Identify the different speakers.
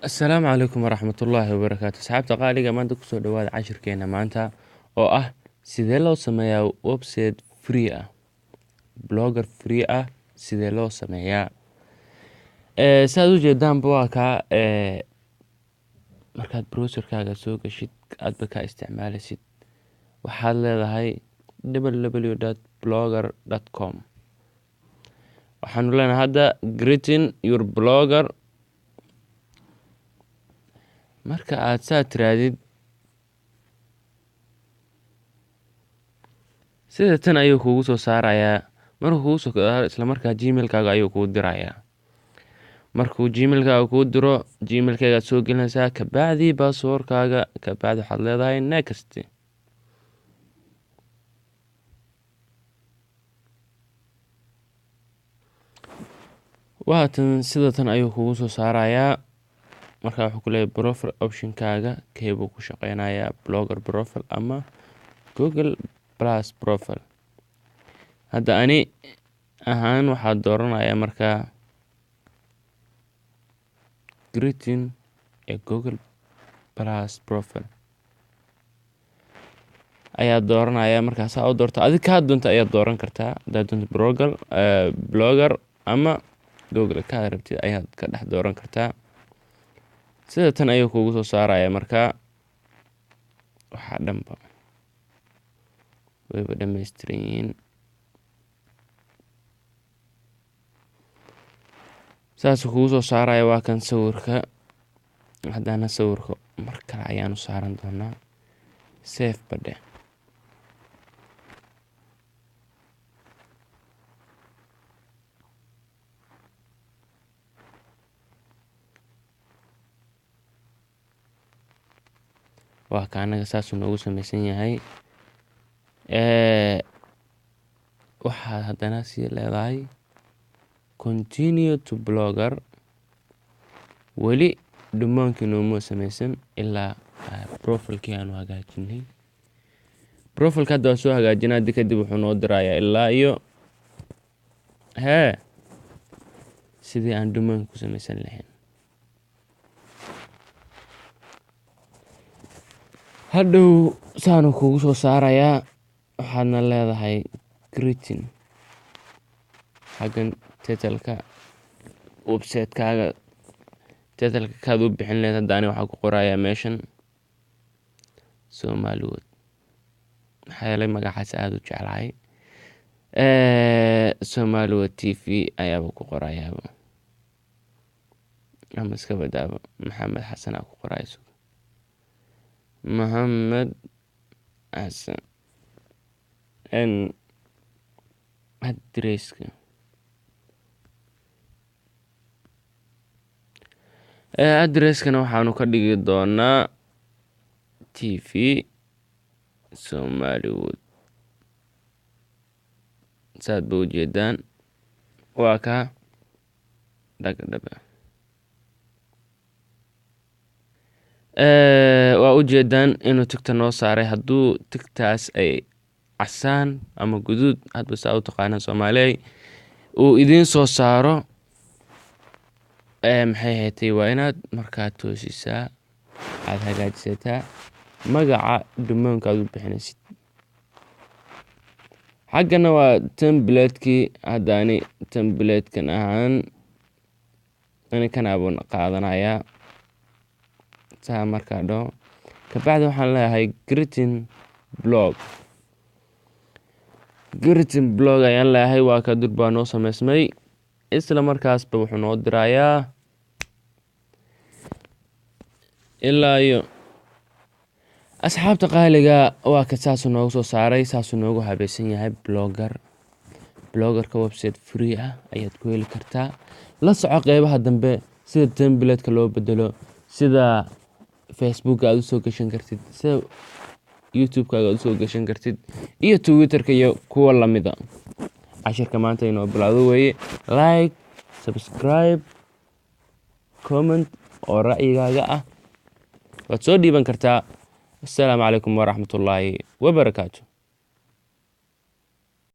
Speaker 1: Asalaamu calaykum waraxmatullaahi wabarakaatu. Asxaabta qaaliga, maanta kusoo dhawaada cashirkeena maanta oo ah sidee loo sameeyaa website free ah, blogger free ah sidee loo sameeyaa. Saad u jeedaanba waa kaa markaad browserkaaga soo gashid, aadba kaa isticmaalaysid, waxaad leedahay www.blogger.com. Waxaanu leenahay hadda "Greeting your blogger". Marka aad saa tiraadid, sida tan ayuu kugu soo saarayaa. Markuu kugu soo saaro, isla markaa Gmailkaaga ayuu kugu dirayaa. Markuu Gmailkaaga kuu diro, Gmailkaaga soo gelinaysaa, kabacdi passwordkaaga, kabacdi waxaad leedahay next. Waatan sida tan ayuu kugu soo saarayaa. Marka wuxuu ku leeyahay profile optionkaaga keebuu ku shaqeynayaa, Blogger profile ama Google Plus profile? Hadda ani ahaan waxaa dooranayaa markaa greeting ee Google Plus profile ayaa dooranaya. Markaa saa u doorto, adig kaa doonta ayaad dooran kartaa. Haddaad doonto Blogger ama Google, kaa rabtid ayaad ka dhex dooran kartaa. Sida tan ayuu kugu soo saaraya. Markaa waxaa dhanba wayba dhammaystiran yihiin. Saasuu kugu soo saaraya. Waa kan sawirka. Haddana sawirka mar kale ayaanu saaran doonaa. Save badhe. Waa ka anaga saasuu noogu sameysan yahay. Waxaad haddana sii leedahay continue to Blogger. Weli domainkii nooma sameysan ilaa profilkii aanu hagaajinay. Profilka hadda waa soo hagaajinay. Haddi kadib wuxuu noo dirayaa ilaa iyo hee sidii aan domainka ku sameysan lahayn. Hadhow saanu kugu soo saarayaa. Waxaadna leedahay greeting. Xaggan titleka website-kaaga, titleka kaad u bixin lahayd. Hadda ani waxaa ku qorayaa meeshan Somaliwood, maxaa yeelay magacaas aada u jeclahay. Somaliwood TV ayaaba ku qorayaaba, ama iska badaaba Maxamed Xasan aa ku qoraya. Maxamed Xasan n addresska. Addresskana waxaanu ka dhigi doonaa TV Somaliwood. Saad ba ujeedaan, waa ka dhagdhabe. Waa ujeedaan inuu tickta noo saaray. Hadduu ticktaas ay casaan ama guduud, hadba saa u taqaanaan Soomaaliyay, uu idiin soo saaro, maxay haytay, waa inaad markaa toosisaa, aad hagaajisataa magaca domainka aad u bixinaysid. Xaggana waa templatekii. Hadda ani templatekan ahaan ani kan abun qaadanayaa. Saa markaa dhaho, kabacdi waxaan leeyahay greeting blog. Greeting blog ayaan leeyahay. Waa ka dur baa noo sameysmay. Isla markaasba wuxuu noo dirayaa ilaa iyo asxaabta qaaliga. Waa ka saasuu noogu soo saaray, saasuu noogu habaysan yahay Blogger. Bloggerka website free ah ayaad ku heli kartaa. La soco qeybaha dambe, sida templatka loo bedelo, sida Facebooka aad usoo gashan kartid, sida YouTube-kaaga aad usoo gashan kartid iyo Twitterka iyo kuwa lamida. Cashirka maanta inoo bilowdo weeye. Like, subscribe, comment oo ra'yigaaga ah waad soo dhiiban kartaa. Assalaamu calaykum waraxmatullaahi wabarakaatu.